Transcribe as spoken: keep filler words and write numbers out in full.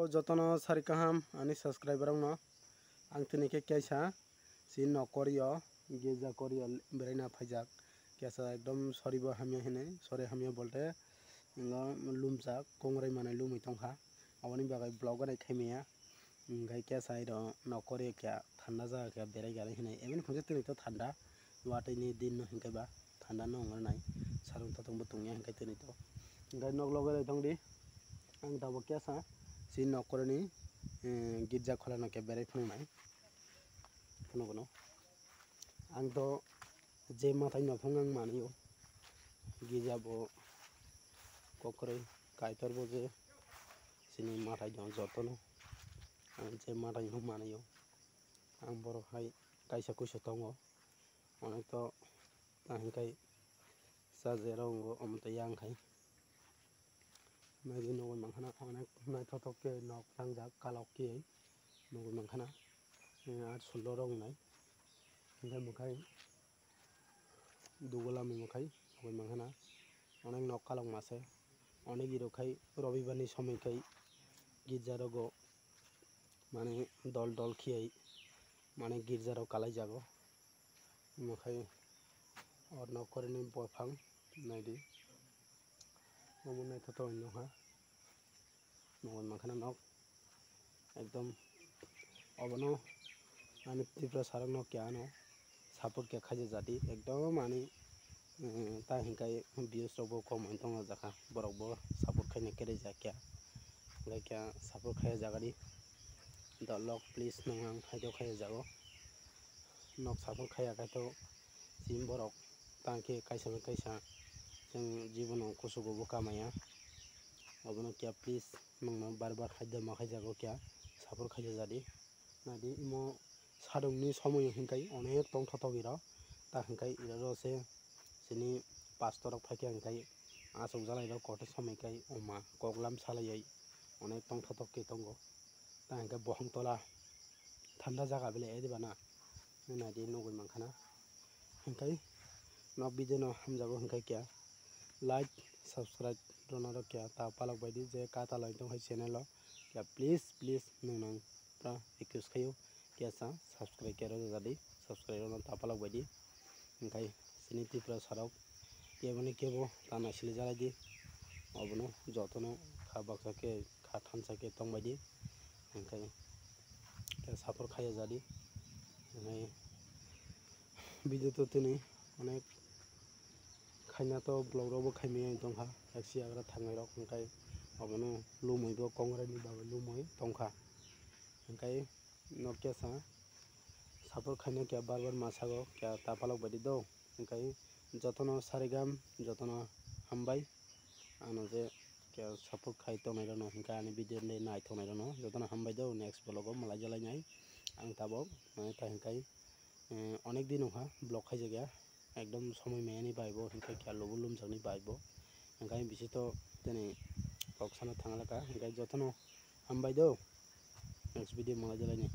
O jotono sari kaham ani subscriber rokno. Ang tini khe kaisa si nok korio, girja korio beraina phaijak. Kaisa ekdom soribo hamya hinwi, sori hamya bolte, ngo lumjak, kongrai manwi lumwi tongkha. Aboni bagwi vlog gana khaimaya. Hingkhe kesa iro nok korio kya thanda jaga khe berai gari hinwi. Eboni khungsa tini to thanda, watwi ni din no hingkhe ba thanda no wngnai, sarung tatung bo tongya hingkhe tini to. Hingkhe nok loge lai tongdi, ang tabuk kesa si nok koroni, eh, girja khola no khe berai phunuknai. Phunukno ang to je matai no phung ang manio, girja bo kokroi kaitor bo je sini matai no jotono. Ang je matai no manio, ang borok hai kaisa kuisa tongo, onek to ta hingkai sa je rok wngo, omo to yang khai. Naidi nugui mankha na, onek naithothok khe nok tangjak, kalok khe nugui mankha na, eh, art sullo rok wngnai. Hingke mwkhai dugo lami mwkhai nugui mankha na, onek nok kalok mase, onek iro khai robibar ni somoi khai girja rogo mane dol dol khiyai mane girja rok kalai jago. Omo khai o nok koroni buphang naidi, omo naithothok wngkha. Nugui mankha na nok ekdom obono ani Tripura sarok no keha no support khe khaijak jadi ekdom ani, eh, ta hingkai views rok bo kom wng tong jakha, borok bo support khaina kere jakya, hingkai kya support khaiya jagadi. Dolok please nwng ang haino khaiya jago, nok support khaiya khaito chini borok tang khe kaisa bai kaisa chwng jibono kusugo bo kamaya, obono kya please nwngno bar bar haida ma khaijago kya support khaija jadi. Naidi imo sadokni somoyo hinkai onek tongthotok iro, ta hinkai iro se chini pastor rok phaikhe hinkai achuk jalai rok kotor somoi kai oma koklam salaioi onek tongthotok khe tongo. Ta hinkai bohong tola thanda jaga bele ediba na naidi nugui mankha na. Hinkai nok video no hamjago hinkai kya like subscribe rwna rok kya ta palok baidi je kata lai tong hai channel o kya please please nwng nang pra request khayo kya sa subscribe kya rwna jadi subscribe rwna ta palok baidi. Hinkai chini Tripura sarok keboni kebo ta naisili jalai di, obono jotono kha baksa khe kha thansa khe tong baidi. Hinkai khe support khaiya jadi. Hinkai video to tini onek khaina to vlog rok bo khaimaya tongkha, taksi yagra thangnai rok hinkai obono lumui bo kongrai ni bagwi lumui tongkha. Hinkai nok kesa support khaina kya bar bar ma sago kya ta palok baidi do. Hinkai jotono sarigam jotono hambai. Ano je kya support khai tongnai rokno hinkai ani video ni naithoknai rokno jotono hambai do. Next vlog o malai jalai nai ang tabok mane ta hinkai, eh, onek din wngkha vlog khaijakya ekdom somoi maya ni bai bo hinkai kya lubu lumjak ni bai bo hinkai bisi to tini kok sana thang laka hinkai jotono hambai do. Next video malai jalai nai.